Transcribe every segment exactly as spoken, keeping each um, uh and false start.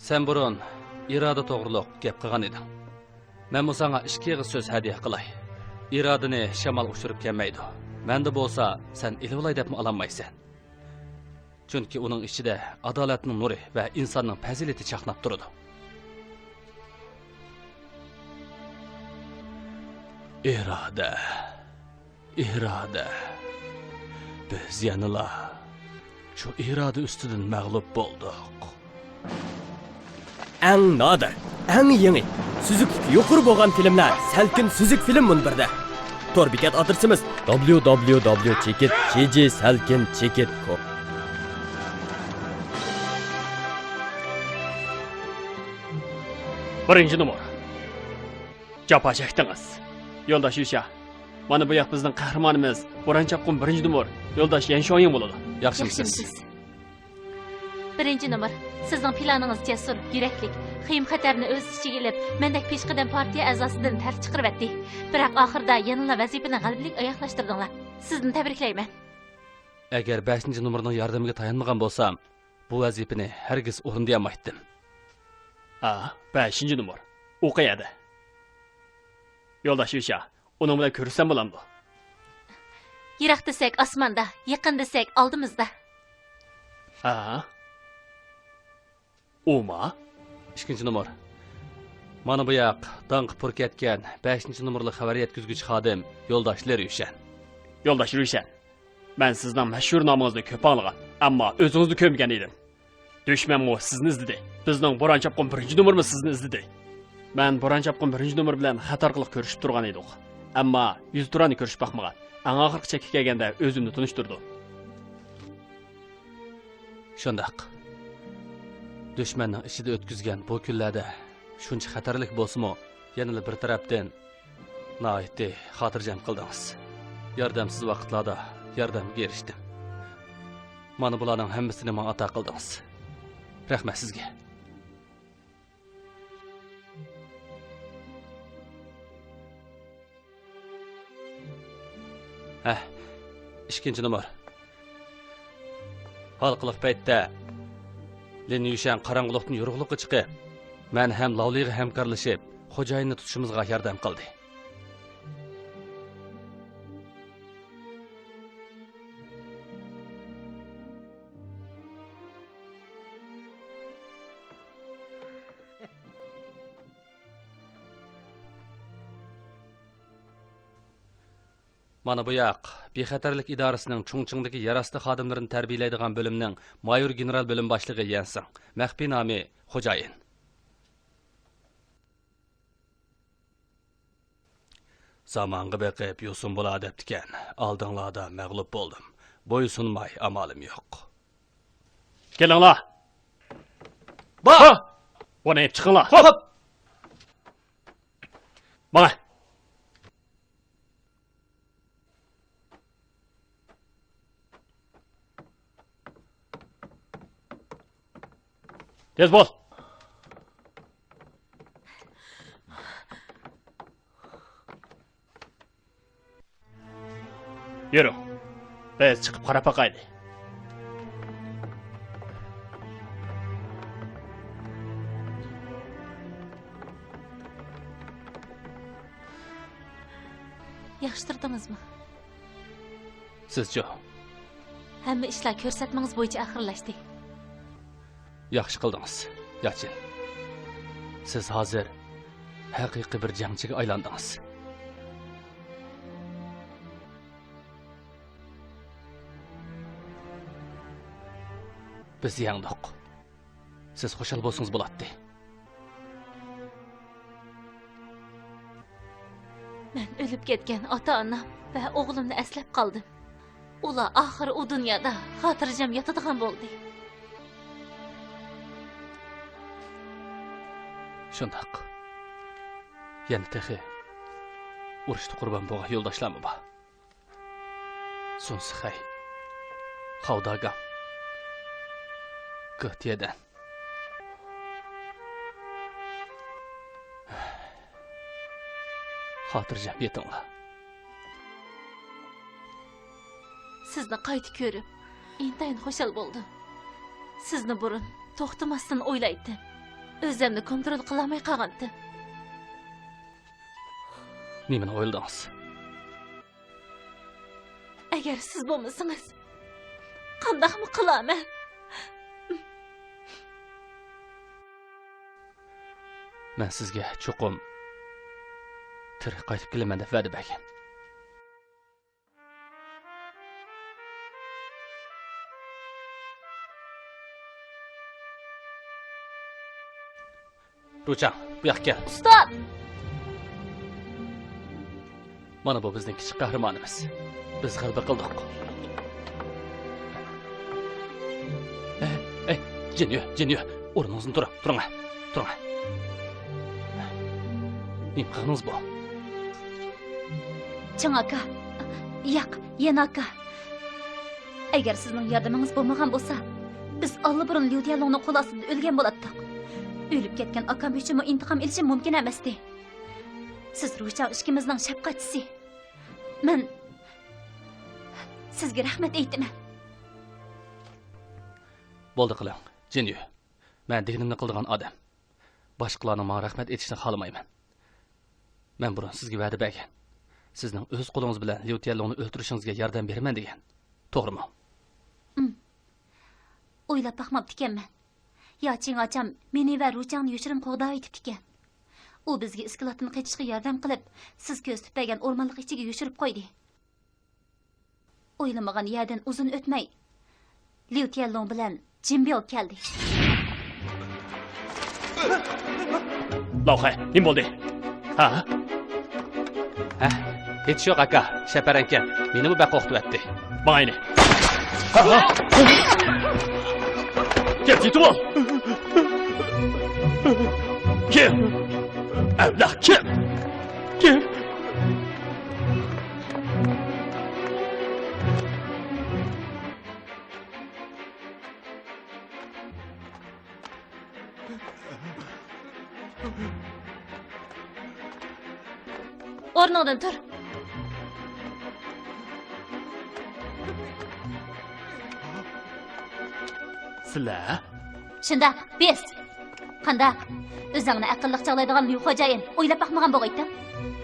سەن بۇرۇن ئىرادە توغرۇلۇق گەپ قىلغان ئىدىڭ. مەنمۇ ساڭا ئىككى ئېغىز سۆز ھەدىيە قىلاي. ئىرادىنى شامال ئۇچۇرۇپ كەلمەيدۇ. مەندە بولسا سەن ئېلىۋالاي دەپمۇ ئالالمايسەن. چۈنكى ئۇنىڭ ئىچىدە ئادالەتنىڭ نۇرى ۋە ئىنساننىڭ پەزىلىتى چاقناپ تۇرىدۇ. ئىرادە. ئىرادە. بىز يەنىلا شۇ ئىرادە ئۈستىدىن مەغلۇپ بولدۇق. ئەڭ نادىر، ئەڭ يېڭى، سۈزۈكلۈكى يۇقىرى بولغان فىلىملەر سەلكىن سۈزۈك فىلىم مۇنبىرىدە. تور بېكەت ئادرېسىمىز: دابليۇ دابليۇ دابليۇ چېكىت جى جى سەلكىن چېكىت كوم. بىرىنچى نومۇر. جاپا چەكتىڭىز، يولداش يۈشيا. مانا بۇ ياق بىزنىڭ قەھرىمانىمىز، بوران چاپقۇن بىرىنچى نومۇر، يولداش يەن شۇاڭيىڭ بولىدۇ. ياخشىمۇسىز؟ ياخشىمۇسىز؟ بىرىنچى نومۇر، سىزنىڭ پىلانىڭىز جەسۇر، يۈرەكلىك، خېيىم-خەتەرنى ئۆز ئىچىگە ئېلىپ، مەندەك پېشقەدەم پارتىيە ئەزاسىدىن تەرس چىقىرىۋەتتى. بىراق ئاخىرىدا يەنىلا ۋەزىپىنى غەلىبىلىك ئاياغلاشتۇردۇڭلار. سىزنى تەبرىكلەيمەن. ئەگەر بەشىنچى نومۇرنىڭ ياردىمىگە تايانمىغان بولسام، بۇ ۋەزىپىنى ھەرگىز ئورۇندىيالمايتتىم. ھا، بەشىنچى نومۇر. ئۇ قەيەردە؟ يولداش يۈشيا، ئۇنىڭ بىلەن كۆرۈشسەم بولامدۇ؟ يىراق دېسەك ئاسماندا، يېقىن دېسەك ئالدىمىزدا. ھا؟ ئۇما؟ ئىككىنچى نومۇر. مانا بۇ ياق، داڭقى پۇر كەتكەن بەشىنچى نومۇرلۇق خەۋەر يەتكۈزگۈچى خادىم، يولداش لېريۈشەن. يولداش رۈيشەن. مەن سىزنىڭ مەشھۇر نامىڭىزنى كۆپ ئاڭلىغان، ئەمما ئۆزىڭىزنى كۆرمىگەن ئىدىم. دۈشمەنمۇ سىزنى ئىزدىدى. بىزنىڭ بوران چاپقۇن بىرىنچى نومۇرمۇ سىزنى ئىزدىدى. مەن بوران چاپقۇن بىرىنچى نومۇر بىلەن خەت ئارقىلىق كۆرۈشۈپ تۇرغان ئىدۇق. ئەمما يۈزتۇرانە كۆرۈشۈپ باقمىغان. ئەڭ ئاخىرقى چەككە كەلگەندە ئۆزۈمنى تونۇشتۇردۇم. شۇنداق. دۈشمەننىڭ ئىچىدە ئۆتكۈزگەن بۇ كۈنلەردە شۇنچە خەتەرلىك بولسىمۇ، يەنىلا بىر تەرەپتىن ناھايىتى خاتىرجەم قىلدىڭىز. ياردەمسىز ۋاقىتلاردا ياردەمگە ئېرىشتىم. مانا بۇلارنىڭ ھەممىسىنى ماڭا ئاتا قىلدىڭىز. رەھمەت سىزگە. ھە، ئىككىنچى نومۇر. ھالقىلىق پەيتتە لىن يۈشەن قاراڭغۇلۇقتىن يورۇقلۇققا چىقىپ، مەن ھەم لاۋلىغا ھەمكارلىشىپ، خوجايىننى تۇتۇشىمىزغا ياردەم قىلدى. مانا بۇ ياق، بىخەتەرلىك ئىدارىسىنىڭ چۇڭچىڭدىكى يەر ئاستى خادىملىرىنى تەربىيەلەيدىغان بۆلۈمنىڭ مايور گېنېرال بۆلۈم باشلىقى يەنسىڭ، مەخپىي نامى خوجايىن. زامانغا بېقىپ يوسۇن بولا دەپتىكەن، ئالدىڭلاردا مەغلۇپ بولدۇم. بويسۇنماي ئامالىم يوق. كېلىڭلار! بار! بۇنى ئېلىپ چىقىڭلار! خوپ! ماڭا! تېز بول! يۈرۈڭ. بىز چىقىپ قاراپ باقايلى. ياخشى تۇردىڭىزمۇ؟ سىزچۇ؟ ھەممە ئىشلار كۆرسەتمىڭىز بويىچە ئاخىرلاشتى. ياخشى قىلدىڭىز، ياچىن. سىز ھازىر ھەقىقىي بىر جەڭچىگە ئايلاندىڭىز. بىز يەڭدۇق. سىز خۇشال بولسىڭىز بولاتتى. مەن ئۆلۈپ كەتكەن ئاتا-ئانام ۋە ئوغلۇمنى ئەسلەپ قالدىم. ئۇلار ئاخىرى ئۇ دۇنيادا خاتىرجەم ياتىدىغان بولدى. شۇنداق. يەنە تېخى ئۇرۇشتا قۇربان بولغان يولداشلارمۇ بار. 孙四海、خاۋداگاڭ، گېتيەدەن. خاتىرجەم يېتىڭلار. سىزنى قايتا كۆرۈپ، ئىنتايىن خۇشال بولدۇم. سىزنى بۇرۇن توختىماستىن ئويلايتتىم. ئۆزۈمنى كونترول قىلالماي قالغانتىم. نېمىنى ئويلىدىڭىز؟ ئەگەر سىز بولمىسىڭىز، قانداقمۇ قىلارمەن؟ مەن سىزگە چوقۇم تىرىك قايتىپ كېلىمەن دەپ ۋەدە بەرگەن. روچاڭ، بۇ ياققا كەل. ئۇستاز! مانا بۇ بىزنىڭ كىچىك قەھرىمانىمىز. بىز غەلىبە قىلدۇق. ئەي، ئەي، جىنيۈ، جىنيۈ، ئورنىڭىزدىن تۇرۇڭ، تۇرۇڭ، تۇرۇڭ. نېمە قىلغىنىڭىز بۇ؟ چىڭ ئاكا. ياق، يەنە ئاكا. ئەگەر سىزنىڭ ياردىمىڭىز بولمىغان بولسا، بىز ئاللىبۇرۇن ليۇ تيەنلۇڭنىڭ قول ئاستىدا ئۆلگەن بولاتتۇق. ئۆلۈپ كەتكەن ئاكام ئۈچۈنمۇ ئىنتىقام ئېلىشىم مۇمكىن ئەمەستى. سىز روچاڭ ئىككىمىزنىڭ شەپقەتچىسى. مەن سىزگە رەھمەت ئېيتىمەن. بولدى قىلىڭ، جىنيۈ. مەن دېگىنىمنى قىلىدىغان ئادەم. باشقىلارنىڭ ماڭا رەھمەت ئېيتىشىنى خالىمايمەن. مەن بۇرۇن سىزگە ۋەدە بەرگەن. سىزنىڭ ئۆز قولىڭىز بىلەن ليۇ تيەنلۇڭنى ئۆلتۈرۈشىڭىزگە ياردەم بېرىمەن دېگەن. توغرىمۇ؟ ئويلاپ باقماپتىكەنمەن. ياچىڭ ئاچام مېنى ۋە روچاڭنى يوشۇرۇن قوغداۋېتىپتىكەن. ئۇ بىزگە ئىسكىلاتتىن قېچىشقا ياردەم قىلىپ، سىز كۆرسىتىپ بەرگەن ئورمانلىق ئىچىگە يوشۇرۇپ قويدى. ئويلىمىغان يەردىن ئۇزۇن ئۆتمەي، ليۇ تيەنلۇڭ بىلەن جىن بياۋ كەلدى. لاۋخەي، نېمە بولدى؟ ھە؟ ھە؟ ھېچ يوق، ئاكا. شەپەرەڭكەن. مېنىمۇ بەك قورقۇتۇۋەتتى. ماڭايلى. ھە، ھە. كەل، يېتىۋال. كىم؟ ئەۋلەخ كىم؟ كىم؟ ئورنۇڭدىن تۇر. سىلەر؟ شۇنداق، بىز. قانداق؟ ئۆزۈڭنى ئەقىللىق چاغلايدىغان ليۇ خوجايىن، ئويلاپ باقمىغان بوغايتتىڭ؟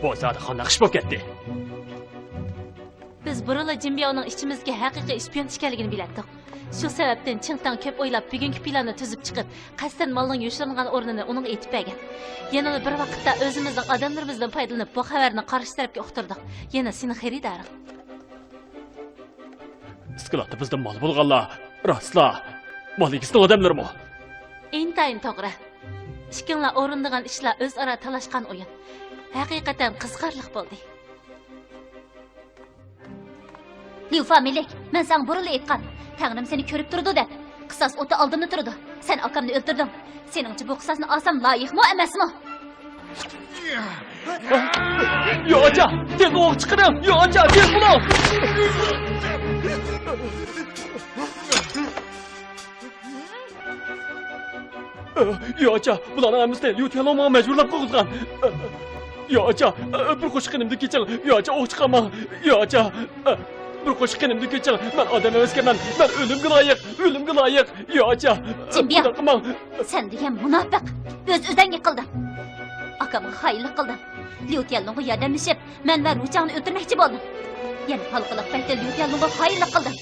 بۇ زادى قانداق ئىش بولۇپ كەتتى؟ بىز بۇرۇنلا جىن بياۋنىڭ ئىچىمىزدىكى ھەقىقىي ئىشپىيون ئىكەنلىكىنى بىلەتتۇق. شۇ سەۋەبتىن چىڭ تاڭ كۆپ ئويلاپ، بۈگۈنكى پىلاننى تۈزۈپ چىقىپ، قەستەن مالنىڭ يوشۇرۇنغان ئورنىنى ئۇنىڭغا ئېيتىپ بەرگەن. يەنىلا بىر ۋاقىتتا ئۆزىمىزنىڭ ئادەملىرىمىزدىن پايدىلىنىپ، بۇ خەۋەرنى قارشى تەرەپكە ئۇقتۇردۇق. يەنە سېنىڭ خېرىدارىڭ. ئىسكىلاتتا بىزدىن مال بولغانلار راستلا مال ئىگىسىنىڭ ئادەملىرىمۇ؟ ئىنتايىن توغرا. ئىككىڭلار ئورۇندىغان ئىشلار ئۆزئارا تالاشقان ئويۇن. ھەقىقەتەن قىزىقارلىق بولدى. ليۇ فامىلىك، مەن ساڭا بۇرۇنلا ئېيتقان، تەڭرىم سېنى كۆرۈپ تۇرىدۇ دەپ. قىساس ئوتى ئالدىمدا تۇرىدۇ. سەن ئاكامنى ئۆلتۈردۈڭ. سېنىڭچە بۇ قىساسنى ئالسام لايىقمۇ ئەمەسمۇ؟ ياق، ئاچا، تېز ئوق چىقىرىڭ! ياق، ئاچا، تېز بولۇڭ! ياق، ئاچا، بۇلارنىڭ ھەممىسىنى ليۇ تيەنلۇڭ ماڭا مەجبۇرلاپ قىلغۇزغان. ياق، ئاچا، بىر قوشۇق قېنىمدىن كېچىڭ. ياق، ئاچا، ئوق چىقارماڭ. ياق، ئاچا، بىر قوشۇق قېنىمدىن كېچىڭ. مەن ئادەم ئەمەسكەنمەن. مەن ئۆلۈمگە لايىق، ئۆلۈمگە لايىق. ياق، ئاچا، جىنبياۋ، بۇنداق قىلماڭ. سەن دېگەن مۇناپىق. ئۆز ئۆزەڭگە قىلدىڭ. ئاكامغا خائىنلىق قىلدىڭ. ليۇ تيەنلۇڭغا ياردەملىشىپ، مەن ۋە روچاڭنى ئۆلتۈرمەكچى بولدۇڭ. يەنە ھالقىلىق پەيتتە ليۇ تيەنلۇڭغا خائىنلىق قىلدىڭ.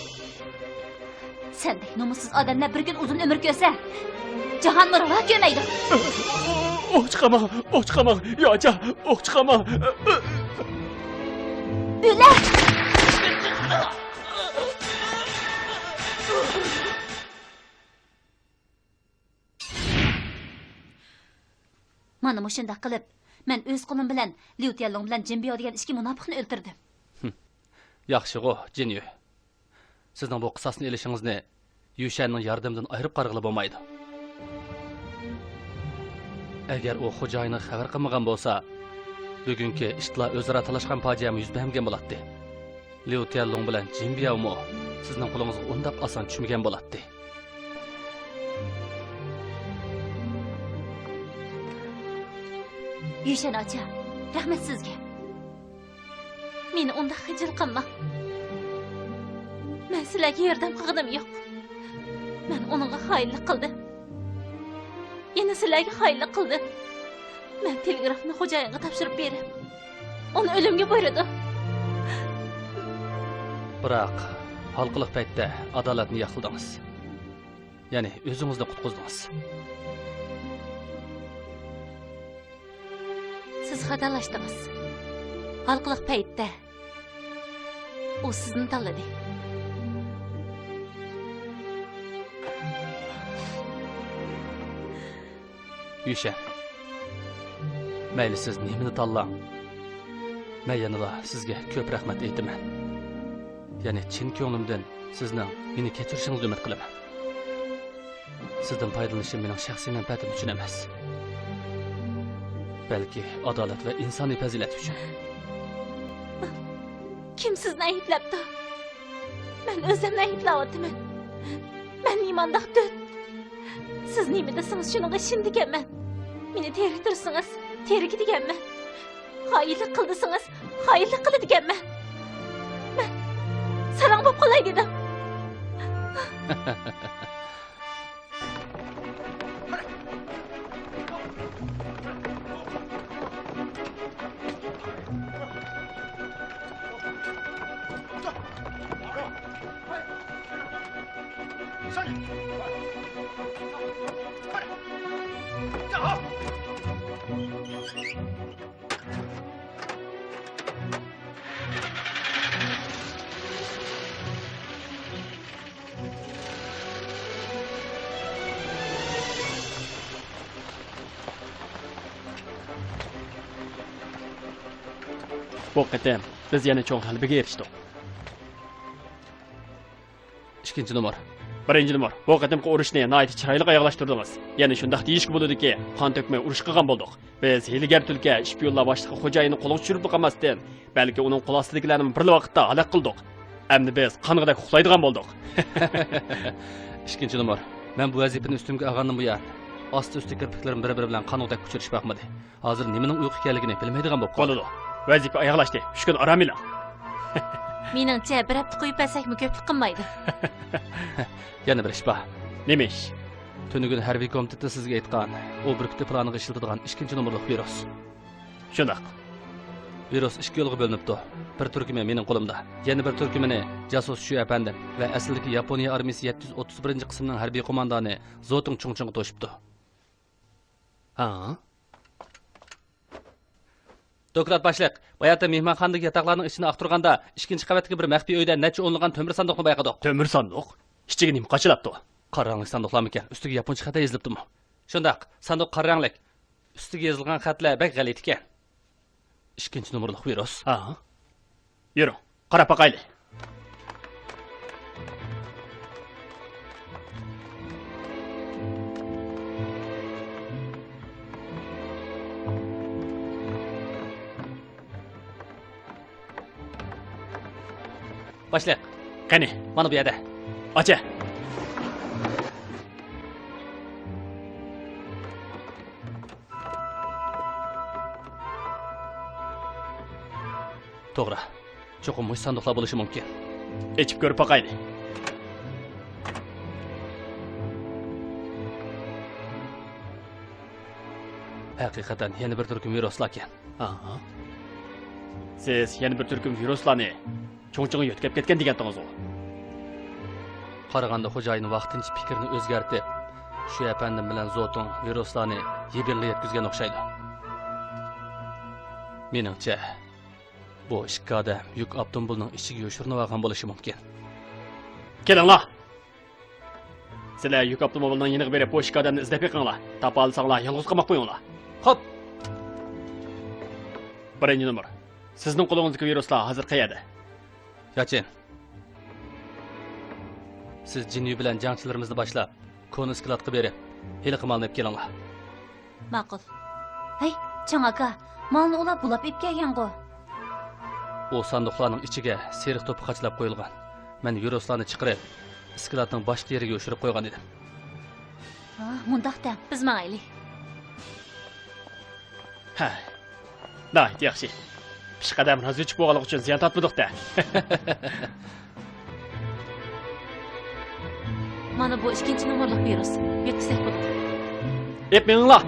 سەندەك نومۇسسىز ئادەملەر بىر كۈن ئۇزۇن ئۆمۈر كۆرسە، جاھانمۇ راۋا كۆرمەيدۇ. ئوق چىقارماڭ، ئوق چىقارماڭ، ياچا، ئوق چىقارماڭ. ئۆلە! مانا مۇشۇنداق قىلىپ، مەن ئۆز قولۇم بىلەن ليۇ تيەنلۇڭ بىلەن جىن بياۋ دېگەن ئىككى مۇناپىقنى ئۆلتۈردۈم. ياخشىغۇ، جىنيۈ. سىزنىڭ بۇ قىساسنى ئېلىشىڭىزنى يۈشەننىڭ ياردىمىدىن ئايرىپ قارىغىلى بولمايدۇ. ئەگەر ئۇ خوجايىنىغا خەۋەر قىلمىغان بولسا، بۈگۈنكى ئىتلار ئۆزئارا تالاشقان پاجىئەمۇ يۈز بەرمىگەن بولاتتى. ليۇ تيەنلۇڭ بىلەن جىن بياۋمۇ سىزنىڭ قولىڭىزغا ئۇنداق ئاسان چۈشمىگەن بولاتتى. يۈشەن ئاچا، رەھمەت سىزگە. مېنى ئۇنداق خىجىل قىلماڭ. مەن سىلەرگە ياردەم قىلغىنىم يوق. مەن ئۇنىڭغا خائىنلىق قىلدىم. يەنە سىلەرگە خائىنلىق قىلدىم. مەن تېلېگرافنى خوجايىنغا تاپشۇرۇپ بېرىپ، ئۇنى ئۆلۈمگە بۇيرۇدۇم. بىراق، ھالقىلىق پەيتتە ئادالەتنى ياقلىدىڭىز. يەنى ئۆزىڭىزنى قۇتقۇزدىڭىز. سىز خاتالاشتىڭىز. ھالقىلىق پەيتتە ئۇ سىزنى تاللىدى. يۈشەن، مەيلى سىز نېمىنى تاللاڭ، مەن يەنىلا سىزگە كۆپ رەھمەت ئېيتىمەن. يەنى چىن كۆڭلۈمدىن سىزنىڭ مېنى كەچۈرۈشىڭىزنى ئۈمىد قىلىمەن. سىزدىن پايدىلىنىشىم مېنىڭ شەخسىي مەنپەئەتىم ئۈچۈن ئەمەس، بەلكى ئادالەت ۋە ئىنسانىي پەزىلەت ئۈچۈن. كىم سىزنى ئەيىبلەپتۇ؟ مەن ئۆزۈمنى ئەيىبلەۋاتىمەن. مەن نېمانداق دۆت؟ سىز نېمە دېسىڭىز، شۇنىڭغا ئىشىنىدىكەنمەن. مېنى تېرىكتۈرسىڭىز، تېرىكىدىكەنمەن. خائىنلىق قىل دېسىڭىز، خائىنلىق قىلىدىكەنمەن. مەن ساراڭ بولۇپ قالاي دېدىم. بۇ قېتىم بىز يەنە چوڭ غەلىبىگە ئېرىشتۇق. ئىككىنچى نومۇر. بىرىنچى نومۇر، بۇ قېتىمقى ئۇرۇشنى ناھايىتى چىرايلىق ئاياغلاشتۇردىڭىز. يەنە شۇنداق دېيىشكە بولىدۇكى، قان تۆكمەي ئۇرۇش قىلغان بولدۇق. بىز ھىيلىگەر تۈلكە شپىيونلار باشلىقى خوجايىننى قولغا چۈشۈرۈپلا قالماستىن، بەلكى ئۇنىڭ قول ئاستىدىكىلەرنىمۇ بىرلا ۋاقىتتا ھالاك قىلدۇق. ئەمدى بىز قانغۇدەك ئۇخلايدىغان بولدۇق. ئىككىنچى نومۇر، مەن بۇ ۋەزىپىنى ئۈستۈمگە ئالغاندىن بۇيان، ئاستا-ئۈستە كىرپىكلىرىم بىر-بىرى بىلەن قانغۇدەك ئۇچرىشىپ باقمىدى. ھازىر نېمىنىڭ ئۇيقۇ ئىكەنلىكىنى بىلمەيدىغان بولۇپ قالدىم. بولىدۇ. ۋەزىپە ئاياغلاشتى. ئۈچ كۈن ئارام ئېلىڭ. مېنىڭچە، بىر ھەپتە قويۇپ بەرسەكمۇ كۆپلۈك قىلمايدۇ. يەنە بىر ئىش بار. نېمە ئىش؟ تۈنۈگۈن ھەربىي كومىتېتتا سىزگە ئېيتقان، ئۇ بۈركۈتى پىلانىغا ئىشلىتىدىغان ئىككىنچى نومۇرلۇق ۋىرۇس. شۇنداق. ۋىرۇس ئىككى يولغا بۆلۈنۈپتۇ. بىر تۈركۈمى مېنىڭ قولۇمدا، يەنە بىر تۈركۈمىنى جاسۇس شۈ ئەپەندىم ۋە ئەسلىدىكى ياپونىيە ئارمىيىسى يەتتە يۈز ئوتتۇز بىرىنچى قىسىمنىڭ ھەربىي قوماندانى زوتىڭ چۇڭچىڭغا توشۇپتۇ. ھا؟ دوكلات باشلىق، باياتىن مېھمانخانىدىكى ياتاقلارنىڭ ئىچىنى ئاختۇرغاندا، ئىككىنچى قەۋەتتىكى بىر مەخپىي ئۆيدە نەچچە ئونلىغان تۆمۈر ساندۇقنى بايقىدۇق. تۆمۈر ساندۇق؟ ئىچىگە نېمە قاچىلاپتۇ؟ قارا رەڭلىك ساندۇقلارمىكەن؟ ئۈستىگە ياپونچە خەتلەر يېزىلىپتۇمۇ؟ شۇنداق، ساندۇق قارا رەڭلىك. ئۈستىگە يېزىلغان خەتلەر بەك غەلىتىكەن. ئىككىنچى نومۇرلۇق ۋىرۇس. ھا؟ يۈرۈڭ، قاراپ باقايلى. باشلىق. قېنى؟ مانا بۇ يەردە. ئاچە. توغرا. چوقۇم مۇشۇ ساندۇقلار بولۇشى مۇمكىن. ئېچىپ كۆرۈپ باقايلى. ھەقىقەتەن يەنە بىر تۈركۈم ۋىرۇسلاركەن. ئاھا. سىز يەنە بىر تۈركۈم ۋىرۇسلارنى چۇڭچىڭغا يۆتكەپ كەتكەن دېگەنتىڭىزغۇ؟ قارىغاندا خوجايىن ۋاقتىنچە پىكرىنى ئۆزگەرتىپ، شۈ ئەپەندىم بىلەن زوتىڭ ۋىرۇسلارنى يىبىنغا يەتكۈزگەن ئوخشايدۇ. مېنىڭچە، بۇ ئىككى ئادەم يۈك ئاپتوموبىلىنىڭ ئىچىگە يوشۇرۇنۇۋالغان بولۇشى مۇمكىن. كېلىڭلار! سىلەر يۈك ئاپتوموبىلىنىڭ يېنىغا بېرىپ، بۇ ئىككى ئادەمنى ئىزدەپ بېقىڭلار. تاپالىساڭلار، يالغۇز قاماپ قويۇڭلار. خوپ! بىرىنچى نومۇر. سىزنىڭ قولىڭىزدىكى ۋىرۇسلار ھازىر قەيەردە؟ ياچىن. سىز جىنيۈ بىلەن جەڭچىلىرىمىزنى باشلاپ، كونا ئىسكىلاتقا بېرىپ، ھېلىقى مالنى ئېلىپ كېلىڭلار. ماقۇل. ھەي، چاڭ ئاكا، مالنى ئۇلار بۇلاپ ئېلىپ كەلگەنغۇ. ئۇ ساندۇقلارنىڭ ئىچىگە سېرىق توپا قاچىلاپ قويۇلغان. مەن ۋىرۇسلارنى چىقىرىپ، ئىسكىلاتنىڭ باشقا يېرىگە يوشۇرۇپ قويغان ئىدىم. ھا، مۇنداق دەڭ، بىز ماڭايلى. ھە، ناھايىتى ياخشى. پېشقەدەم رازۋېدچىك بولغانلىقى ئۈچۈن زىيان تارتمىدۇق-دە. مانا بۇ ئىككىنچى نومۇرلۇق ۋىرۇس. يۆتكىسەك بولىدۇ. ئېپ مېڭىڭلار!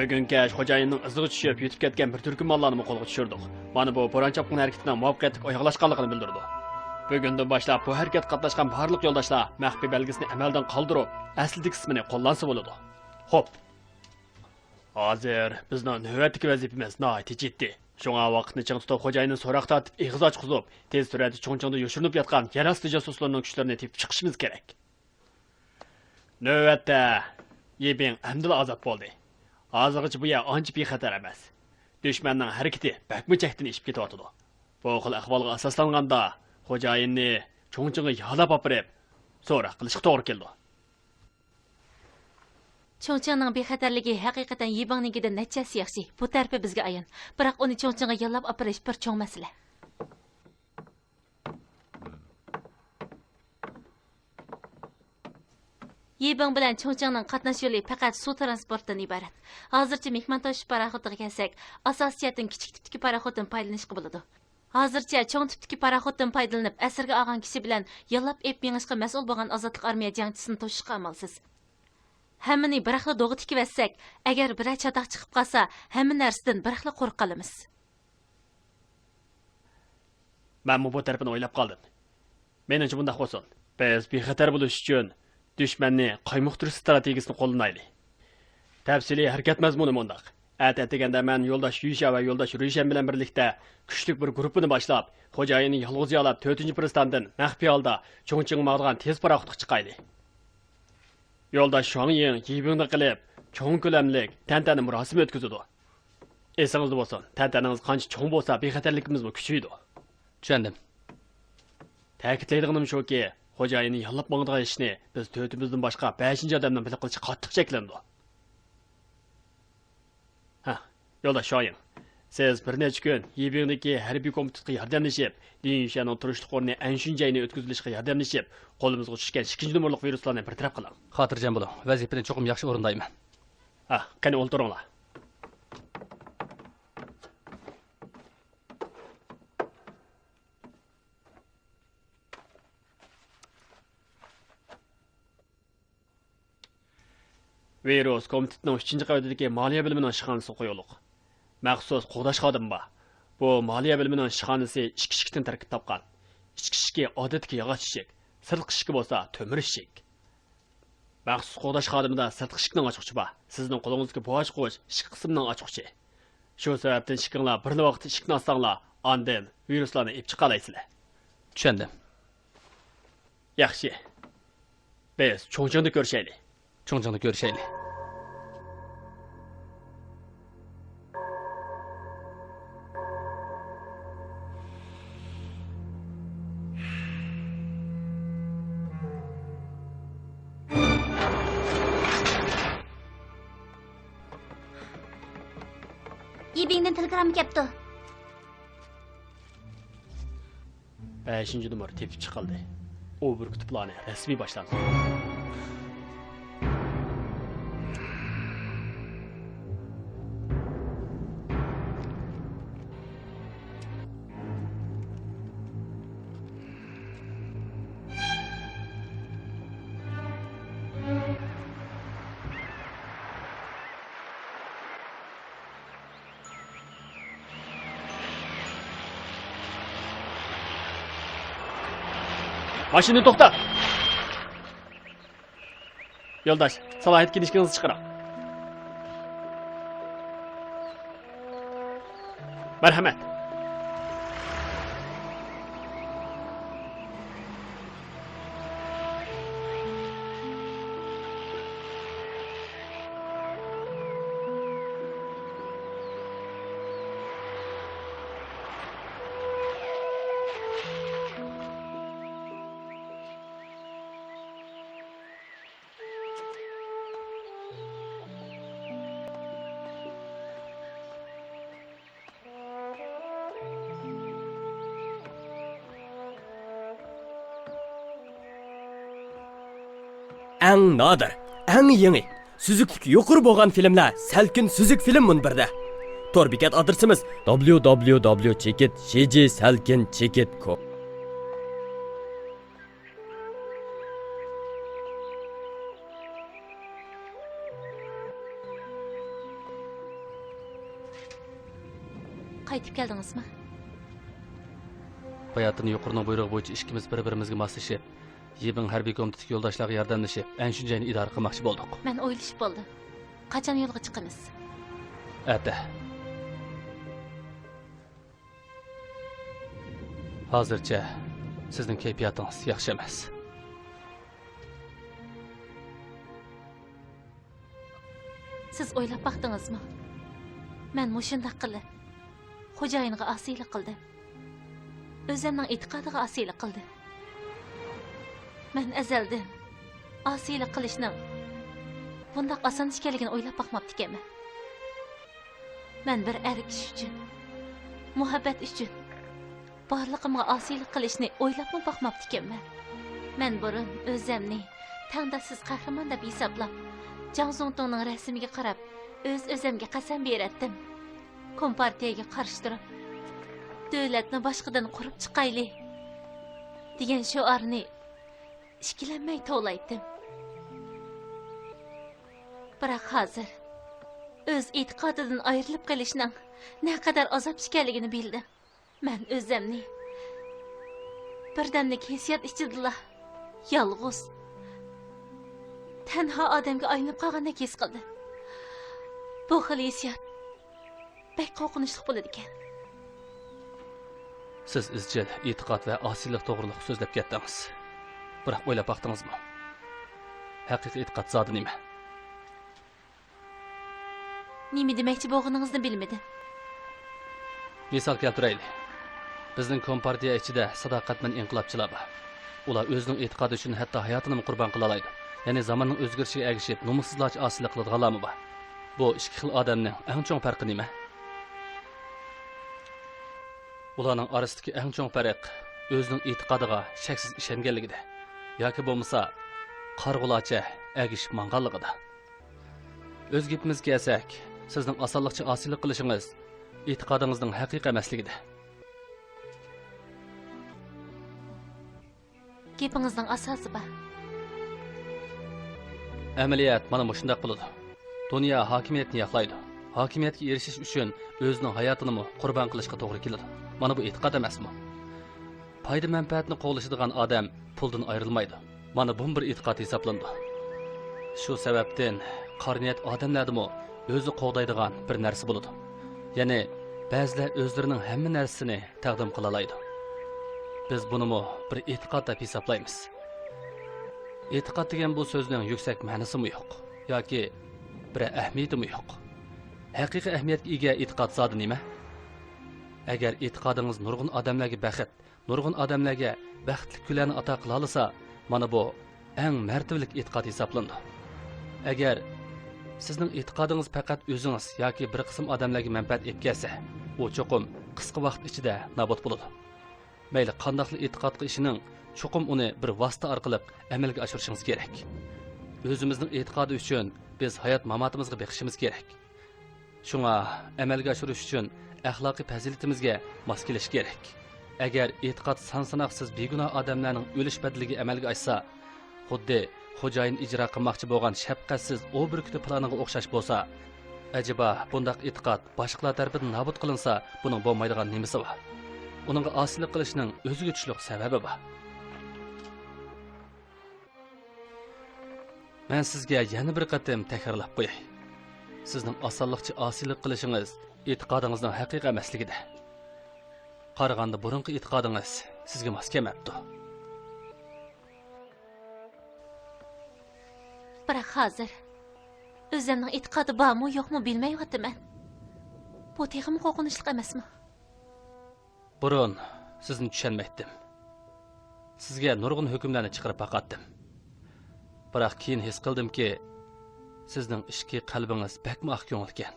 بۈگۈن كەچ خوجايىننىڭ ئىزىغا چۈشۈپ يۈتۈپ كەتكەن بىر تۈركۈم ماللارنىمۇ قولغا چۈشۈردۇق. مانا بۇ بوران چاپقۇن ھەرىكىتىنىڭ مۇۋەپپەقىيەتلىك ئاياغلاشقانلىقىنى بىلدۈرىدۇ. بۈگۈندىن باشلاپ بۇ ھەرىكەتكە قاتناشقان بارلىق يولداشلار مەخپىي بەلگىسىنى ئەمەلدىن قالدۇرۇپ، ئەسلىدىكى ئىسمىنى قوللانسا بولىدۇ. خوپ. ھازىر بىزنىڭ نۆۋەتتىكى ۋەزىپىمىز ناھايىتى جىددىي. شۇڭا ۋاقىتنى چىڭ تۇتۇپ خوجايىننى سوراق تارتىپ ئېغىز ئاچقۇزۇپ، تېز سۈرئەتتە چۇڭچىڭدا يوشۇرۇنۇپ ياتقان يەر ئاستى جاسۇسلىرىنىڭ كۈچلىرىنى تېپىپ چىقىشىمىز كېرەك. نۆۋەتتە يىبىڭ ئەمدىلا ئازاد بولدى. ھازىرغىچە بۇ يەر ئانچە بىخەتەر ئەمەس. دۈشمەننىڭ ھەرىكىتى بەكمۇ چەكتىن ئېشىپ كېتىۋاتىدۇ. بۇ خىل ئەھۋالغا ئاساسلانغاندا، خوجايىننى چۇڭچىڭغا يالاپ ئاپىرىپ، سوراق قىلىشقا توغرا كېلىدۇ. چۇڭچىڭنىڭ بىخەتەرلىكى ھەقىقەتەن يىبىڭنىڭكىدىن نەچچە ھەسسە ياخشى. بۇ تەرىپى بىزگە ئايان. بىراق ئۇنى چۇڭچىڭغا يالاپ ئاپىرىش بىر چوڭ مەسىلە. يىبىڭ بىلەن چۇڭچىڭنىڭ قاتناش يولى پەقەت سۇ ترانسپورتىدىن ئىبارەت. ھازىرچە مېھمان تاشۇش پاراخوتىغا كەلسەك، ئاساسىي جەھەتتىن كىچىك تىپتىكى پاراخوتتىن پايدىلىنىشقا بولىدۇ. ھازىرچە چوڭ تىپتىكى پاراخوتتىن پايدىلىنىپ، ئەسىرگە ئالغان كىشى بىلەن يالاپ ئېلىپ مېڭىشقا مەسئۇل بولغان ئازادلىق ئارمىيە جەڭچىسىنى توسۇشقا ئامالسىز. ھەممىنى بىراقلا دوغا تىكىۋەتسەك، ئەگەر بىرەر چاتاق چىقىپ قالسا، ھەممە نەرسىدىن بىراقلا قورقۇپ قالىمىز. مەنمۇ بۇ تەرىپىنى ئويلاپ قالدىم. مېنىڭچە مۇنداق بولسۇن. بىز بىخەتەر بولۇش ئۈچۈن دۈشمەننى قايمۇقتۇرۇش ئىستراتېگىيىسىنى قوللىنايلى. تەپسىلىي ھەرىكەت مەزمۇنى مۇنداق. ئەتە ئەتىگەندە مەن يولداش يۈشيا ۋە يولداش رۈيشەن بىلەن بىرلىكتە كۈچلۈك بىر گۇرۇپپىنى باشلاپ، خوجايىننى يالغۇز يالاپ، تۆتىنچى پىرىستاندىن مەخپىي ھالدا چۇڭچىڭغا ماڭىدىغان تېز پاراخوتقا چىقايلى. يولداش شۇاڭيىڭ يىبىڭنى قىلىپ، چوڭ كۆلەملىك تەنتەنە مۇراسىمى ئۆتكۈزىدۇ. ئېسىڭىزدە بولسۇن، تەنتەنىڭىز قانچە چوڭ بولسا، بىخەتەرلىكىمىزمۇ كۈچىيىدۇ. چۈشەندىم. تەكىتلەيدىغىنىم شۇكى، خوجايىننى ياللاپ ماڭىدىغان ئىشنى بىز تۆتىمىزدىن باشقا بەشىنچى ئادەمنىڭ بىلىپ قېلىشى قاتتىق چەكلىنىدۇ. ھە، يولداش شۇاڭيىڭ، سىز بىر نەچچە كۈن يىبىڭدىكى ھەربىي كومىتېتقا ياردەملىشىپ، لىن يۈشەننىڭ تۇرۇشلۇق ئورنى ئەنشۈنجەينى ئۆتكۈزۈۋېلىشقا ياردەملىشىپ، قولىمىزغا چۈشكەن ئىككىنچى نومۇرلۇق ۋىرۇسلارنى بىر تەرەپ قىلىڭ. خاتىرجەم بولۇڭ، ۋەزىپىنى چوقۇم ياخشى ئورۇندايمەن. ھە، قېنى ئولتۇرۇڭلار. ۋىرۇس كومىتېتنىڭ ئۈچىنچى قەۋىتىدىكى مالىيە بۆلۈمىنىڭ ئىشخانىسىغا قويۇلۇق. مەخسۇس قوغداش خادىمى بار. بۇ مالىيە بۆلۈمىنىڭ ئىشخانىسى ئىككى ئىشىكتىن تەركىب تاپقان. ئىچكى ئىشىكى ئادەتتىكى ياغاچ ئىشىك، سىرتقى ئىشىكى بولسا تۆمۈر ئىشىك. مەخسۇس قوغداش خادىمىدا سىرتقى ئىشىكنىڭ ئاچقۇچى بار. سىزنىڭ قولىڭىزدىكى بۇ ئاچقۇچ ئىچكى قىسىمنىڭ ئاچقۇچى. شۇ سەۋەبتىن ئىككىڭلار بىرلا ۋاقىتتا ئىشىكنى ئاچساڭلار، ئاندىن ۋىرۇسلارنى ئېلىپ چىقالايسىلەر. چۈشەندىم. ياخشى. بىز چۇڭچىڭدا كۆرۈشەيلى. چۇڭچىڭدا كۆرۈشەيلى. يىبىڭدىن تېلېگرامما كەپتۇ. بەشىنچى نومۇر تېپىپ چىقىلدى. ئۇ بۈركۈتۈپلارنى رەسمىي باشلاندى. ماشىنىنى توختات! يولداش، سالاھىيەت كىنىشكىڭىزنى چىقىرىڭ. مەرھەمەت. ئەڭ نادىر، ئەڭ يېڭى، سۈزۈكلۈكى يۇقىرى بولغان فىلىملەر سەلكىن سۈزۈك فىلىم مۇنبىرىدە. تور بېكەت ئادرېسىمىز: دابليۇ دابليۇ دابليۇ چېكىت جى جى سەلكىن چېكىت كوم. قايتىپ كەلدىڭىزمۇ؟ باياتىن يۇقىرىنىڭ بۇيرۇقى بويىچە ئىككىمىز بىر-بىرىمىزگە ماسلىشىپ، يىبىڭ ھەربىي كومىتېتتىكى يولداشلارغا ياردەملىشىپ، ئەنشۈنجەينى ئىدارە قىلماقچى بولدۇق. مەن ئويلىشىپ بولدۇم. قاچان يولغا چىقىمىز؟ ئەتە. ھازىرچە سىزنىڭ كەيپىياتىڭىز ياخشى ئەمەس. سىز ئويلاپ باقتىڭىزمۇ؟ مەن مۇشۇنداق قىلىپ، خوجايىنغا ئاسىيلىق قىلدىم. ئۆزۈمنىڭ ئېتىقادىغا ئاسىيلىق قىلدىم. مەن ئەزەلدىن ئاسىيلىق قىلىشنىڭ بۇنداق ئاسان ئىش ئىكەنلىكىنى ئويلاپ باقماپتىكەنمەن. مەن بىر ئەر كىشى ئۈچۈن، مۇھەببەت ئۈچۈن بارلىقىمغا ئاسىيلىق قىلىشنى ئويلاپمۇ باقماپتىكەنمەن. مەن بۇرۇن ئۆزۈمنى تەڭداشسىز قەھرىمان دەپ ھېسابلاپ، جاڭ زۇڭتۇڭنىڭ رەسىمىگە قاراپ، ئۆز-ئۆزۈمگە قەسەم بېرەتتىم. كومپارتىيەگە قارشى تۇرۇپ، دۆلەتنى باشقىدىن قۇرۇپ چىقايلى دېگەن شوئارنى ئىككىلەنمەي توۋلايتتىم. بىراق ھازىر ئۆز ئېتىقادىدىن ئايرىلىپ قېلىشنىڭ نەقەدەر ئازاب ئىكەنلىكىنى بىلدىم. مەن ئۆزۈمنى بىردەملىك ھېسسىيات ئىچىدىلا يالغۇز، تەنھا ئادەمگە ئايلىنىپ قالغاندەك ھېس قىلدىم. بۇ خىل ھېسسىيات بەك قورقۇنچلۇق بولىدىكەن. سىز ئىزچىل ئېتىقاد ۋە ئاسىيلىق توغرۇلۇق سۆزلەپ كەتتىڭىز. بىراق ئويلاپ باقتىڭىزمۇ؟ ھەقىقىي ئېتىقاد زادى نېمە؟ نېمە دېمەكچى بولغىنىڭىزنى بىلمىدىم. مىسال كەلتۈرەيلى. بىزنىڭ كومپارتىيە ئىچىدە ساداقەتمەن ئىنقىلابچىلار بار. ئۇلار ئۆزىنىڭ ئېتىقادى ئۈچۈن ھەتتا ھاياتىنىمۇ قۇربان قىلالايدۇ. يەنى زاماننىڭ ئۆزگىرىشىگە ئەگىشىپ، نومۇسسىزلارچە ئاسىيلىق قىلىدىغانلارمۇ بار. بۇ ئىككى خىل ئادەمنىڭ ئەڭ چوڭ پەرقى نېمە؟ ئۇلارنىڭ ئارىسىدىكى ئەڭ چوڭ پەرق ئۆزىنىڭ ئېتىقادىغا شەكسىز ئىشەنگەنلىكىدە ياكى بولمىسا قارىغۇلارچە ئەگىشىپ ماڭغانلىقىدا. ئۆز گېپىمىزگە كەلسەك، سىزنىڭ ئاسانلىقچە ئاسىيلىق قىلىشىڭىز ئېتىقادىڭىزنىڭ ھەقىقىي ئەمەسلىكىدە. گېپىڭىزنىڭ ئاساسى بار. ئەمەلىيەت مانا مۇشۇنداق بولىدۇ. دۇنيا ھاكىمىيەتنى ياقلايدۇ. ھاكىمىيەتكە ئېرىشىش ئۈچۈن ئۆزىنىڭ ھاياتىنىمۇ قۇربان قىلىشقا توغرا كېلىدۇ. مانا بۇ ئېتىقاد ئەمەسمۇ؟ پايدا-مەنپەئەتنى قوغلىشىدىغان ئادەم پۇلدىن ئايرىلمايدۇ. مانا بۇمۇ بىر ئېتىقاد ھېسابلىنىدۇ. شۇ سەۋەبتىن قارا نىيەت ئادەملەردىمۇ ئۆزى قوغدايدىغان بىر نەرسە بولىدۇ. يەنى بەزىلەر ئۆزلىرىنىڭ ھەممە نەرسىسىنى تەقدىم قىلالايدۇ. بىز بۇنىمۇ بىر ئېتىقاد دەپ ھېسابلايمىز. ئېتىقاد دېگەن بۇ سۆزنىڭ يۈكسەك مەنىسىمۇ يوق ياكى بىرەر ئەھمىيىتىمۇ يوق. ھەقىقىي ئەھمىيەتكە ئىگە ئېتىقاد زادى نېمە؟ ئەگەر ئېتىقادىڭىز نۇرغۇن ئادەملەرگە بەخت، نۇرغۇن ئادەملەرگە بەختلىك كۈنلەرنى ئاتا قىلالىسا، مانا بۇ ئەڭ مەرتىۋىلىك ئېتىقاد ھېسابلىنىدۇ. ئەگەر سىزنىڭ ئېتىقادىڭىز پەقەت ئۆزىڭىز ياكى بىر قىسىم ئادەملەرگە مەنپەئەت ئېلىپ كەلسە، ئۇ چوقۇم قىسقا ۋاقىت ئىچىدە نابۇت بولىدۇ. مەيلى قانداقلا ئېتىقادقا ئىشىنىڭ، چوقۇم ئۇنى بىر ۋاسىتە ئارقىلىق ئەمەلگە ئاشۇرۇشىڭىز كېرەك. ئۆزىمىزنىڭ ئېتىقادى ئۈچۈن بىز ھايات-ماماتىمىزغا بېقىشىمىز كېرەك. شۇڭا ئەمەلگە ئاشۇرۇش ئۈچۈن ئەخلاقىي پەزىلىتىمىزگە ماس كېلىش كېرەك. ئەگەر ئېتىقاد سان-ساناقسىز بىگۇناھ ئادەملەرنىڭ ئۆلۈش بەدىلىگە ئەمەلگە ئاشسا، خۇددى خوجايىن ئىجرا قىلماقچى بولغان شەپقەتسىز ئوۋ بۈركۈتى پىلانىغا ئوخشاش بولسا، ئەجەبا بۇنداق ئېتىقاد باشقىلار تەرىپىدىن نابۇت قىلىنسا، بۇنىڭ بولمايدىغان نېمىسى بار؟ ئۇنىڭغا ئاسىيلىق قىلىشنىڭ ئۆزىگە تۇشلۇق سەۋەبى بار. مەن سىزگە يەنە بىر قېتىم تەكرارلاپ قوياي. سىزنىڭ ئاسانلىقچە ئاسىيلىق قىلىشىڭىز ئېتىقادىڭىزنىڭ ھەقىقىي ئەمەسلىكىدە. قارىغاندا بۇرۇنقى ئېتىقادىڭىز سىزگە ماس كەلمەپتۇ. بىراق ھازىر ئۆزۈمنىڭ ئېتىقادى بارمۇ يوقمۇ بىلمەيۋاتىمەن. بۇ تېخىمۇ قورقۇنچلۇق ئەمەسمۇ؟ بۇرۇن سىزنى چۈشەنمەيتتىم. سىزگە نۇرغۇن ھۆكۈملەرنى چىقىرىپ باقاتتىم. بىراق كېيىن ھېس قىلدىمكى، سىزنىڭ ئىچكى قەلبىڭىز بەكمۇ ئاق كۆڭۈلكەن.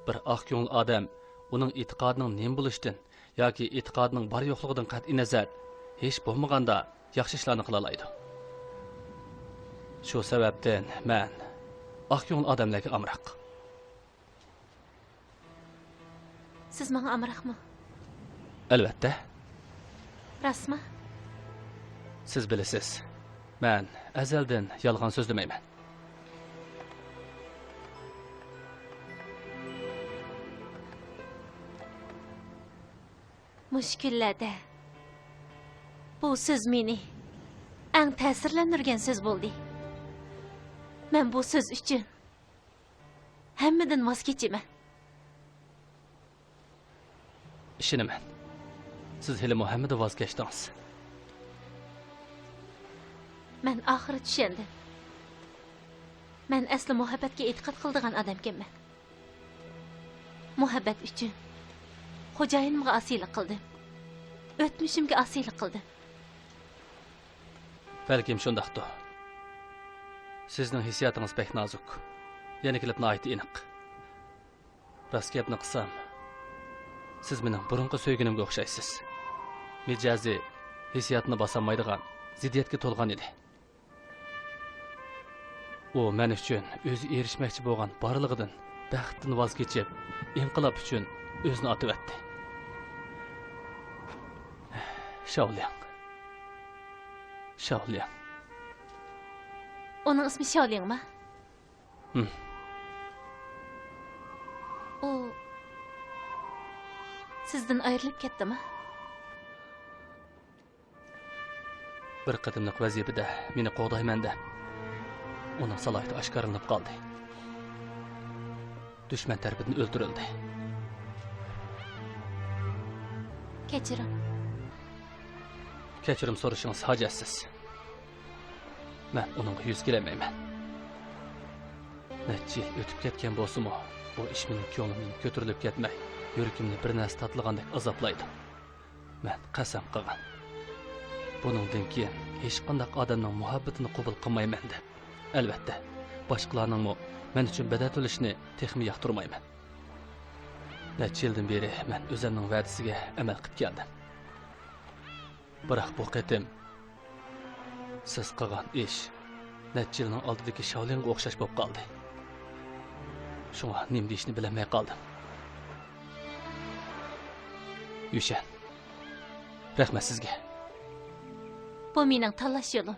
بىر ئاق كۆڭۈل ئادەم ئۇنىڭ ئېتىقادىنىڭ نېمە بولۇشىدىن ياكى ئېتىقادىنىڭ بار يوقلۇقىدىن قەتئىينەزەر، ھېچ بولمىغاندا ياخشى ئىشلارنى قىلالايدۇ. شۇ سەۋەبتىن مەن ئاق كۆڭۈل ئادەملەرگە ئامراق. سىز ماڭا ئامراقمۇ؟ ئەلۋەتتە. راستمۇ؟ سىز بىلىسىز، مەن ئەزەلدىن يالغان سۆزلىمەيمەن. مۇشۇ كۈنلەردە بۇ سۆز مېنى ئەڭ تەسىرلەندۈرگەن سۆز بولدى. مەن بۇ سۆز ئۈچۈن ھەممىدىن ۋاز كېچىمەن. ئىشىنىمەن، سىز ھېلىمۇ ھەممىدىن ۋاز كەچتىڭىز. مەن ئاخىرى چۈشەندىم. مەن ئەسلى مۇھەببەتكە ئېتىقاد قىلىدىغان ئادەمكەنمەن. مۇھەببەت ئۈچۈن خوجايىنىمغا ئاسىيلىق قىلدىم. ئۆتمۈشۈمگە ئاسىيلىق قىلدىم. بەلكىم شۇنداقتۇ. سىزنىڭ ھېسسىياتىڭىز بەك نازۇك. يەنە كېلىپ ناھايىتى ئېنىق. راست گەپنى قىلسام، سىز مېنىڭ بۇرۇنقى سۆيگىنىمگە ئوخشايسىز. مىجەزى ھېسسىياتنى باسالمايدىغان زىددىيەتكە تولغان ئىدى. ئۇ مەن ئۈچۈن ئۆزى ئېرىشمەكچى بولغان بارلىقىدىن، بەختتىن ۋاز كېچىپ، ئىنقىلاب ئۈچۈن ئۆزىنى ئاتىۋەتتى. شاۋلياڭ. شاۋلياڭ. ئۇنىڭ ئىسمى شاۋلياڭما؟ ھىم. ئۇ سىزدىن ئايرىلىپ كەتتىما؟ بىر قېتىملىق ۋەزىپىدە مېنى قوغدايمەن دەپ، ئۇنىڭ سالاھىيىتى ئاشكارىلىنىپ قالدى. دۈشمەن تەرىپىدىن ئۆلتۈرۈلدى. كەچۈرۈڭ. كەچۈرۈم سورىشىڭىز ھاجەتسىز. مەن ئۇنىڭغا يۈز كېلەلمەيمەن. نەچچە يىل ئۆتۈپ كەتكەن بولسىمۇ، بۇ ئىش مېنىڭ كۆڭلۈمدىن كۆتۈرۈلۈپ كەتمەي، يۈرىكىمنى بىر نەرسە تارتىدىغاندەك ئازابلايدۇ. مەن قەسەم قىلغان، بۇنىڭدىن كېيىن ھېچقانداق ئادەمنىڭ مۇھەببىتىنى قوبۇل قىلمايمەن دەپ. ئەلۋەتتە، باشقىلارنىڭمۇ مەن ئۈچۈن بەدەل تۆلىشىنى تېخىمۇ ياقتۇرمايمەن. نەچچە يىلدىن بېرى مەن ئۆزۈمنىڭ ۋەدىسىگە ئەمەل قىلىپ كەلدىم. بىراق بۇ قېتىم سىز قىلغان ئىش نەچچە يىلنىڭ ئالدىدىكى شاۋلىڭغا ئوخشاش بولۇپ قالدى. شۇڭا نېمە دېيىشنى بىلەلمەي قالدىم. يۈشەن، رەھمەت سىزگە. بۇ مېنىڭ تاللاش يولۇم.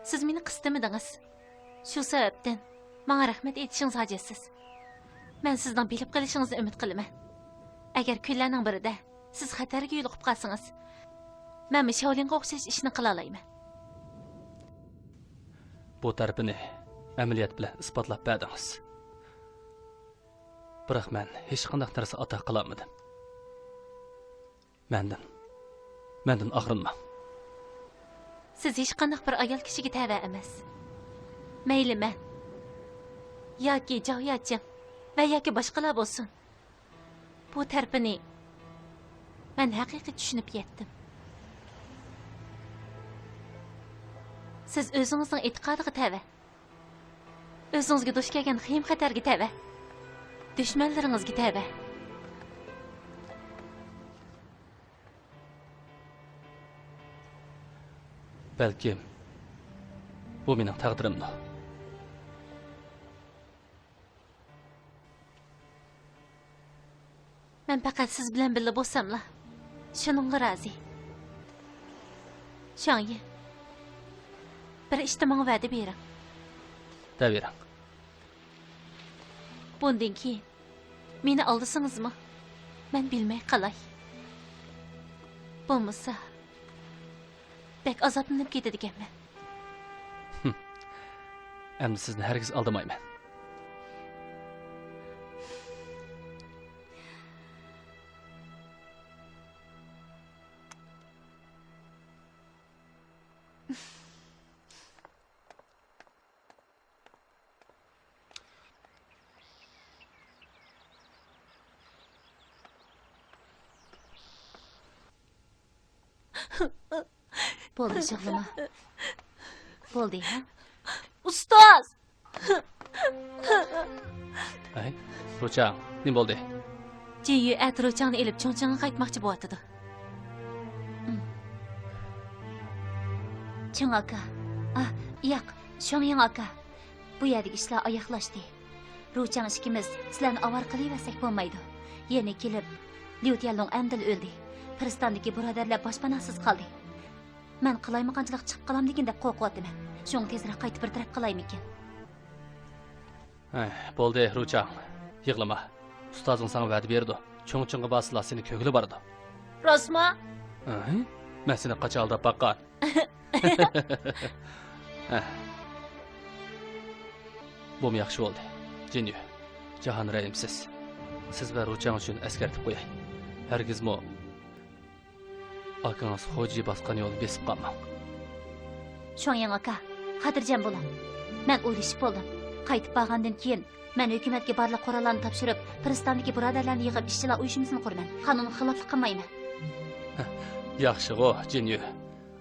سىز مېنى قىستىمىدىڭىز. شۇ سەۋەبتىن ماڭا رەھمەت ئېيتىشىڭىز ھاجەتسىز. مەن سىزنىڭ بىلىپ قېلىشىڭىزنى ئۈمىد قىلىمەن. ئەگەر كۈنلەرنىڭ بىرىدە سىز خەتەرگە يولۇقۇپ قالسىڭىز، مەنمۇ شاۋلىڭغا ئوخشاش ئىشنى قىلالايمەن. بۇ تەرىپىنى ئەمەلىيەت بىلەن ئىسپاتلاپ بەردىڭىز. بىراق مەن ھېچقانداق نەرسە ئاتا قىلالمىدىم. مەندىن، مەندىن ئاغرىنماڭ. سىز ھېچقانداق بىر ئايال كىشىگە تەۋە ئەمەس. مەيلى مەن ياكى جاۋ ياچىڭ ۋە ياكى باشقىلار بولسۇن، بۇ تەرىپىنى مەن ھەقىقىي چۈشىنىپ يەتتىم. سىز ئۆزىڭىزنىڭ ئېتىقادىغا تەۋە. ئۆزىڭىزگە دۇچ كەلگەن خېيىم-خەتەرگە تەۋە. دۈشمەنلىرىڭىزگە تەۋە. بەلكىم، بۇ مېنىڭ تەقدىرىمدۇ؟ مەن پەقەت سىز بىلەن بىللە بولساملا، شۇنىڭغا رازى. شاڭيى، بىر ئىشتا ماڭا ۋەدە بېرىڭ. دەۋېرىڭ. بۇندىن كېيىن مېنى ئالدىسىڭىزمۇ، مەن بىلمەي قالاي. بولمىسا، بەك ئازابلىنىپ كېتىدىكەنمەن. ئەمدى سىزنى ھەرگىز ئالدىمايمەن. بولدى، يىغلىما. بولدى، ھە؟ ئۇستاز! ھەي، روچاڭ، نېمە بولدى؟ جىنيۈ ئەتە روچاڭنى ئېلىپ چۇڭچىڭغا قايتماقچى بولۇۋاتىدۇ. چىڭ ئاكا. ئا، ياق. شۇاڭيىڭ ئاكا، بۇ يەردىكى ئىشلار ئاياغلاشتى. رۇچاڭ ئىككىمىز سىلەرنى ئاۋارە قىلىۋەرسەك بولمايدۇ. يەنە كېلىپ، ليۇ تيەنلۇڭ ئەمدىلا ئۆلدى. پىرىستاندىكى بۇرادەرلەر باشپاناھسىز قالدى. مەن قالايمىقانچىلىق چىقىپ قالامدىكىن دەپ قورقۇۋاتىمەن. شۇڭا تېزرەك قايتىپ بىر تەرەپ قىلايمىكىن؟ ھەي، بولدى، رۇچاڭ. يىغلىما. ئۇستازىڭ ساڭا ۋەدە بېرىدۇ. چوڭ-چوڭغا بارسىلا سېنى كۆرگىلى بارىدۇ. راستمۇ؟ ھە؟ مەن سېنى قاچان ئالداپ باققان؟ ھە. بۇمۇ ياخشى بولدى. جىنيۈ، جاھان رەھىمسىز. سىز ۋە رۇچاڭ ئۈچۈن ئەسكەرتىپ قوياي. ھەرگىزمۇ ئاكىڭىز خوجى باسقان يولنى بېسىپ قالماڭ. شۇاڭيىڭ ئاكا، خاتىرجەم بولۇڭ. مەن ئويلىشىپ بولدۇم. قايتىپ بارغاندىن كېيىن، مەن ھۆكۈمەتكە بارلىق قوراللارنى تاپشۇرۇپ، پىرىستاندىكى بۇرادەرلەرنى يىغىپ، ئىشچىلار ئۇيۇشمىسىنى قۇرىمەن. قانۇنغا خىلاپلىق قىلمايمەن. ياخشىغۇ، جىنيۈ.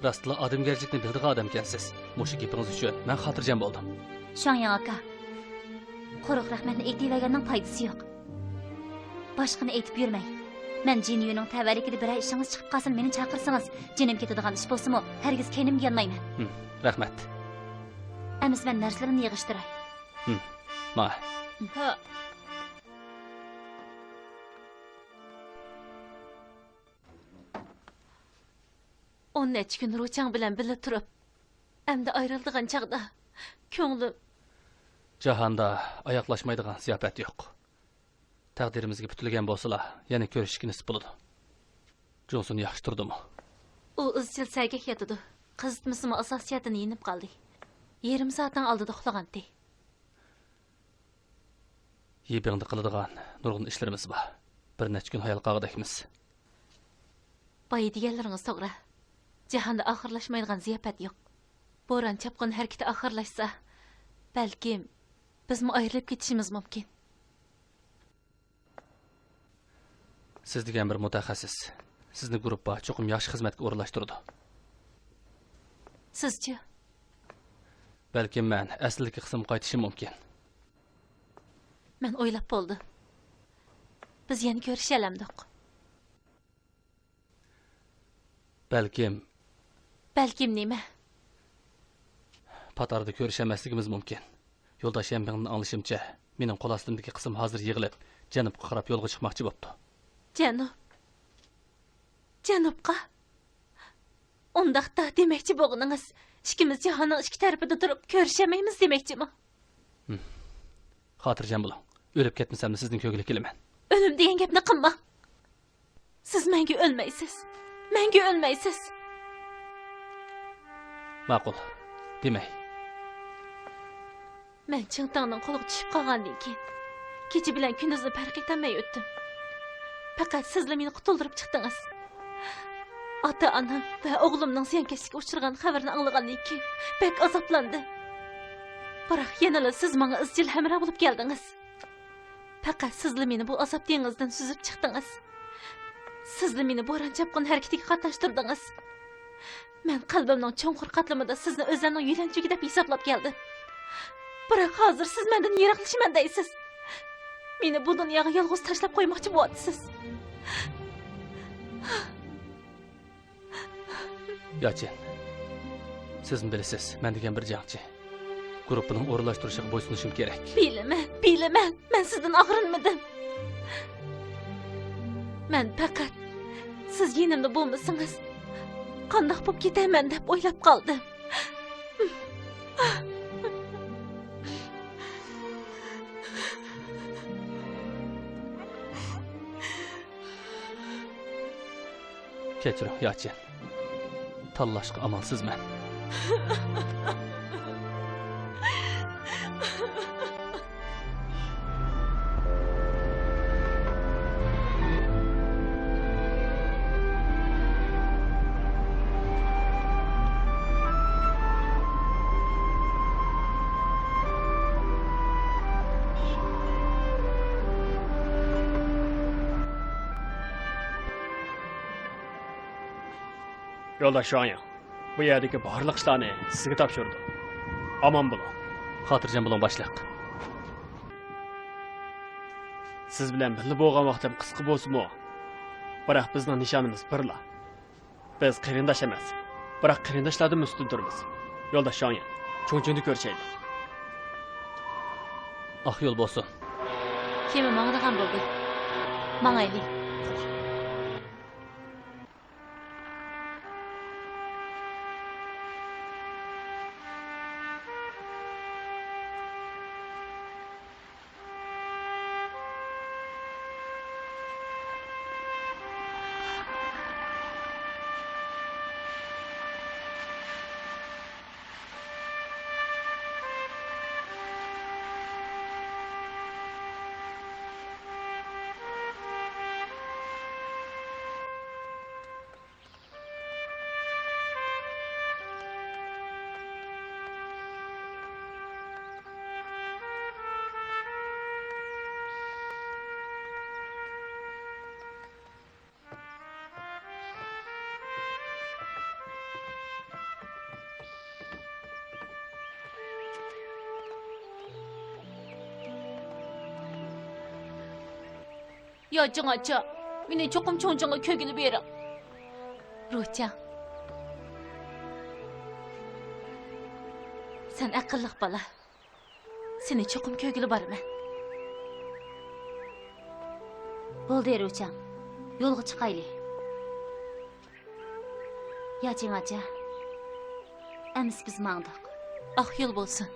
راستلا ئادەمگەرچىلىكنى بىلىدىغان ئادەمكەنسىز. مۇشۇ گېپىڭىز ئۈچۈن مەن خاتىرجەم بولدۇم. شۇاڭيىڭ ئاكا، قۇرۇق رەھمەتنى ئېيتىۋەرگەننىڭ پايدىسى يوق. باشقىنى ئېيتىپ يۈرمەي. مەن جىنيۈنىڭ تەۋەلىكىدە بىرەر ئىشىڭىز چىقىپ قالسا، مېنى چاقىرسىڭىز، جېنىم كېتىدىغان ئىش بولسىمۇ، ھەرگىز كەينىمگە يانمايمەن. ھىم، رەھمەت. ئەمىسە مەن نەرسىلىرىمنى يىغىشتۇراي. ھىم، ماڭە. ھە. ئون نەچچە كۈن رۇچاڭ بىلەن بىللە تۇرۇپ، ئەمدى ئايرىلىدىغان چاغدا كۆڭلۈم. جاھاندا ئاياغلاشمايدىغان زىياپەت يوق. تەقدىرىمىزگە پۈتۈلگەن بولسىلا، يەنە كۆرۈشۈشكە نېسىپ بولىدۇ. جۇڭسۇن ياخشى تۇردىمۇ؟ ئۇ ئىزچىل سەگەك ياتىدۇ. قىزىتمىسىمۇ ئاساسىي جەھەتتىن يېنىپ قالدى. يېرىم سائەتنىڭ ئالدىدا ئۇخلىغانتى. يىبىڭدا قىلىدىغان نۇرغۇن ئىشلىرىمىز بار. بىر نەچچە كۈن ھايال قالغۇدەكمىز. بايا دېگەنلىرىڭىز توغرا. جاھاندا ئاخىرلاشمايدىغان زىياپەت يوق. بوران-چاپقۇن ھەرىكىتى ئاخىرلاشسا، بەلكىم بىزمۇ ئايرىلىپ كېتىشىمىز مۇمكىن. سىز دېگەن بىر مۇتەخەسسىس. سىزنى گۇرۇپپا چوقۇم ياخشى خىزمەتكە ئورۇنلاشتۇرىدۇ. سىزچۇ؟ بەلكىم مەن ئەسلىدىكى قىسىمغا قايتىشىم مۇمكىن. مەن ئويلاپ بولدۇم. بىز يەنە كۆرۈشەلەمدۇق؟ بەلكىم. بەلكىم نېمە؟ پات ئارىدا كۆرۈشەلمەسلىكىمىز مۇمكىن. يولداش يەنبىڭدىن ئاڭلىشىمچە، مېنىڭ قول ئاستىمدىكى قىسىم ھازىر يىغىلىپ، جەنۇبقا قاراپ يولغا چىقماقچى بوپتۇ. جەنۇب؟ جەنۇبقا؟ ئۇنداقتا دېمەكچى بولغىنىڭىز، ئىككىمىز جاھاننىڭ ئىككى تەرىپىدە تۇرۇپ كۆرۈشەلمەيمىز دېمەكچىمۇ؟ ھىم. خاتىرجەم بولۇڭ. ئۆلۈپ كەتمىسەملا سىزدىن كۆرگىلى كېلىمەن. ئۆلۈم دېگەن گەپنى قىلماڭ. سىز مەڭگۈ ئۆلمەيسىز. مەڭگۈ ئۆلمەيسىز. ماقۇل. دېمەي. مەن چىڭتاڭنىڭ قولىغا چۈشۈپ قالغاندىن كېيىن، كېچە بىلەن كۈندۈزنى پەرق ئېتەلمەي ئۆتتۈم. پەقەت سىزلا مېنى قۇتۇلدۇرۇپ چىقتىڭىز. ئاتا-ئانام ۋە ئوغلۇمنىڭ زىيانكەشلىككە ئۇچرىغان خەۋىرىنى ئاڭلىغاندىن كېيىن بەك ئازابلاندىم. بىراق يەنىلا سىز ماڭا ئىزچىل ھەمراھ بولۇپ كەلدىڭىز. پەقەت سىزلا مېنى بۇ ئازاب دېڭىزىدىن سۈزۈپ چىقتىڭىز. سىزلا مېنى بوران-چاپقۇن ھەرىكىتىگە قاتناشتۇردىڭىز. مەن قەلبىمنىڭ چوڭقۇر قاتلىمىدا سىزنى ئۆزۈمنىڭ يۆلەنچۈكى دەپ ھېسابلاپ كەلدىم. بىراق ھازىر سىز مەندىن يىراقلىشىمەن دەيسىز. مېنى بۇ دۇنياغا يالغۇز تاشلاپ قويماقچى بولۇۋاتىسىز. ياچىن، سىزمۇ بىلىسىز، مەن دېگەن بىر جەڭچى. گۇرۇپپىنىڭ ئورۇنلاشتۇرۇشىغا بويسۇنۇشۇم كېرەك. بىلىمەن، بىلىمەن. مەن سىزدىن ئاغرىنمىدىم. مەن پەقەت سىز يېنىمدا بولمىسىڭىز، قانداق بولۇپ كېتەرمەن دەپ ئويلاپ قالدىم. كەچۈرۈڭ، ياچىن. تاللاشقا ئامالسىزمەن. يولداش شۇاڭيىڭ، بۇ يەردىكى بارلىق ئىشلارنى سىزگە تاپشۇردۇم. ئامان بولۇڭ. خاتىرجەم بولۇڭ، باشلىق. سىز بىلەن بىللە بولغان ۋاقتىم قىسقا بولسىمۇ، بىراق بىزنىڭ نىشانىمىز بىرلا. بىز قېرىنداش ئەمەس، بىراق قېرىنداشلاردىنمۇ ئۈستۈن تۇرىمىز. يولداش شۇاڭيىڭ. چۇڭچىڭدا كۆرۈشەيلى. ئاق يول بولسۇن. كېمە ماڭىدىغان بولدى. ماڭايلى. يا جېڭ ئاچا، مېنى چوقۇم چوڭجېڭغا كۆرگىلى بېرىڭ. روچاڭ، سەن ئەقىللىق بالا. سېنى چوقۇم كۆرگىلى بارىمەن. بولدى، روچاڭ. يولغا چىقايلى. يا جېڭ ئاچا. ئەمىسە بىز ماڭدۇق. ئاق يول بولسۇن.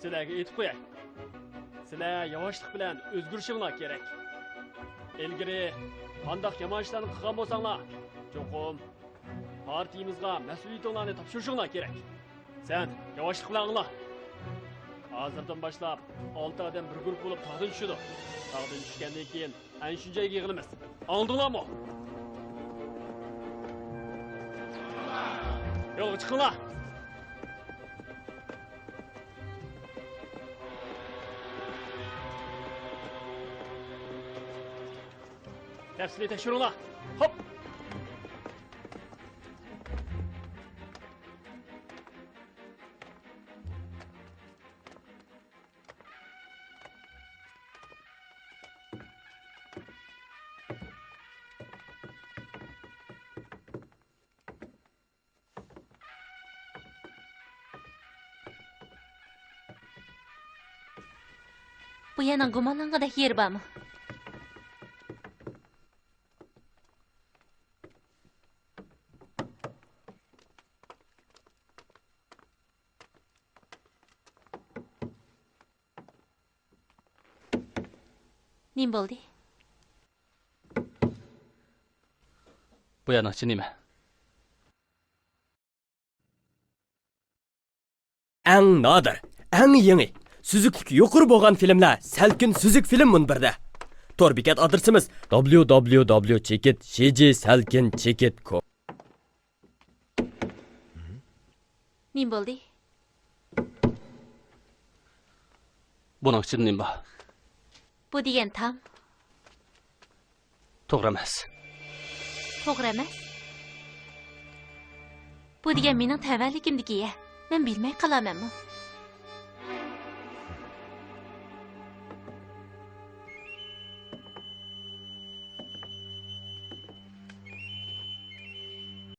سىلەرگە ئېيتىپ قوياي. سىلەر ياۋاشلىق بىلەن ئۆزگىرىشىڭلار كېرەك. ئىلگىرى قانداق يامان ئىشلارنى قىلغان بولساڭلار، چوقۇم پارتىيىمىزغا مەسئۇلىيىتىڭلارنى تاپشۇرۇشۇڭلار كېرەك. سەن ياۋاشلىق بىلەن ئاڭلا. ھازىردىن باشلاپ ئالتە ئادەم بىر گۇرۇپپا بولۇپ تاغدىن چۈشىدۇ. تاغدىن چۈشكەندىن كېيىن ئەنە شۇنچە يەرگە يىغىلىمىز. ئاڭلىدىڭلارمۇ؟ يولغا چىقىڭلار! تەپسىلىي تەكشۈرۈڭلار! خوپ! بۇ يەرنىڭ گۇمانلانغۇدەك يېرى بارمۇ؟ نېمە بولدى؟ بۇ يەرنىڭ ئىچى نېمە؟ ئەڭ نادىر، ئەڭ يېڭى، سۈزۈكلۈكى يۇقىرى بولغان فىلىملەر سەلكىن سۈزۈك فىلىم مۇنبىرىدە. تور بېكەت ئادرېسىمىز: دابليۇ دابليۇ دابليۇ چېكىت جى جى سەلكىن چېكىت كوم. نېمە بولدى؟ بۇنىڭ ئىچىدە نېمە بار؟ بۇ دېگەن تام. توغرا ئەمەس. توغرا ئەمەس؟ بۇ دېگەن مېنىڭ تەۋەلىكىمدىكى يە. مەن بىلمەي قالامەنمۇ؟